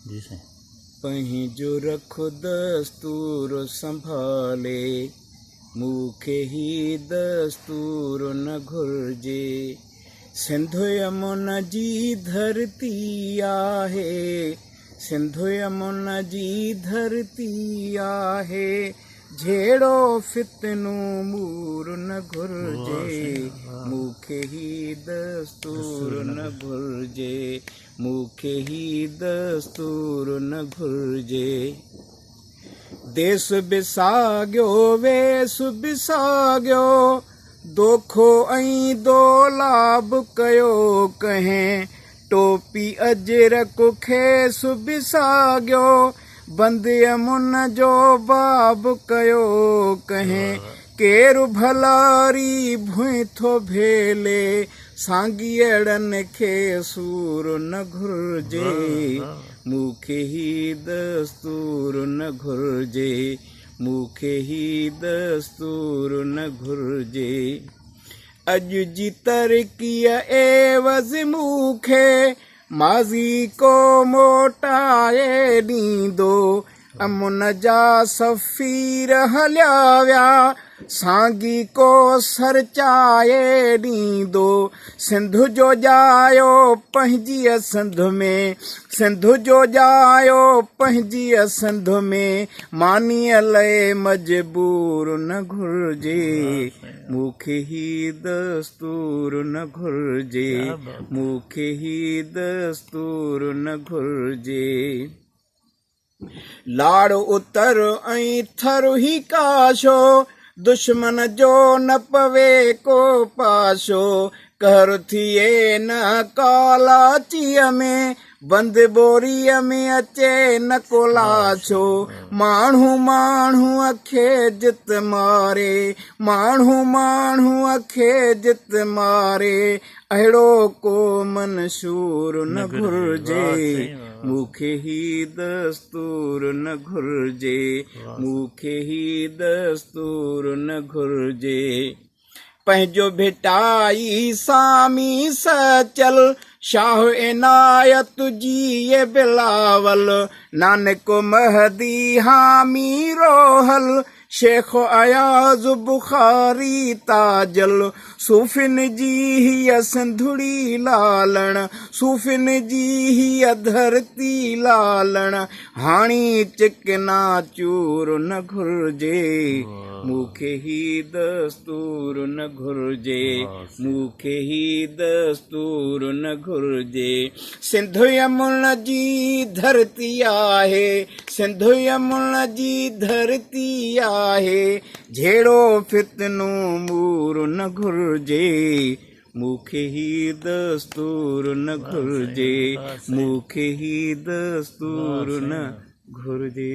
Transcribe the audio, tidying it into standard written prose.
جي سائين. پنهنجو رک دستور سنڀالي، مون کي هي دستور نه گهرجي. سنڌ امن جي ڌرتي آهي، سنڌ امن جي ڌرتي آهي، جهيڙو فتنو مور نه گهرجي. مون کي هي دستور نه گهرجي، مون کي هي دستور نه گهرجي. ديس به ساڳيو ويس به ساڳيو، دوکو ۽ دولاب ڪيو ڪنهن. ٽوپي اجرڪ کيس به ساڳيو، بند امن جو باب ڪيو ڪنهن. ڪير ڀلاري ڀونء ٿو ڀيلي، سانگيئڙن کي سور نه گهرجي. مون کي هي دستور نه گهرجي، مون کي هي دستور نه گهرجي. اڄ جي ترقيء عيوض مون کي ماضي ڪو موٽائي ڏيندو. امن جا سفير هليا ويا، سانگي ڪو سرچائي ڏيندو. سنڌ جو ڄايو پنهنجيء سنڌ ۾، سنڌ جو ڄايو پنهنجيء سنڌ ۾، مانيء لئه مجبور نه گهرجي. مون کي هي دستور نه گهرجي، مون کي هي دستور نه گهرجي. لاڙ اتر ۽ ٿر هي ڪاشو، دشمن جو نه پوي ڪو پاشو. قهر ٿئي نه ڪالاچيء ۾، بند ٻوريء ۾ اچي نه ڪو لاشو. ماڻهو ماڻهوء کي جت ماري، ماڻهو ماڻهوء کي جت ماري، اهڙو ڪو منشور نه گهرجي. مون کي هي دستور نه گهرجي، مون کي هي دستور نه گهرجي. پنهنجو ڀٽائي سامي سچل، شاهه عنايت جيئي بلاول، نانڪ مهدي حامي روحل، شيخ اياز بخاري تاجل، صوفين جي هيء سنڌڙي لالڻ، صوفين جي هيء ڌرتي لالڻ، هاڻي چڪنا چور نه گهرجي. مون کي هي دستور نه گهرجي، مون کي هي دستور نه گهرجي. سنڌ امن جي ڌرتي آهي، سنڌ امن جي ڌرتي آهي، جهيڙو فتنو مور نه گهرجي. مون کي هي دستور نه گهرجي، مون کي هي دستور نه گهرجي.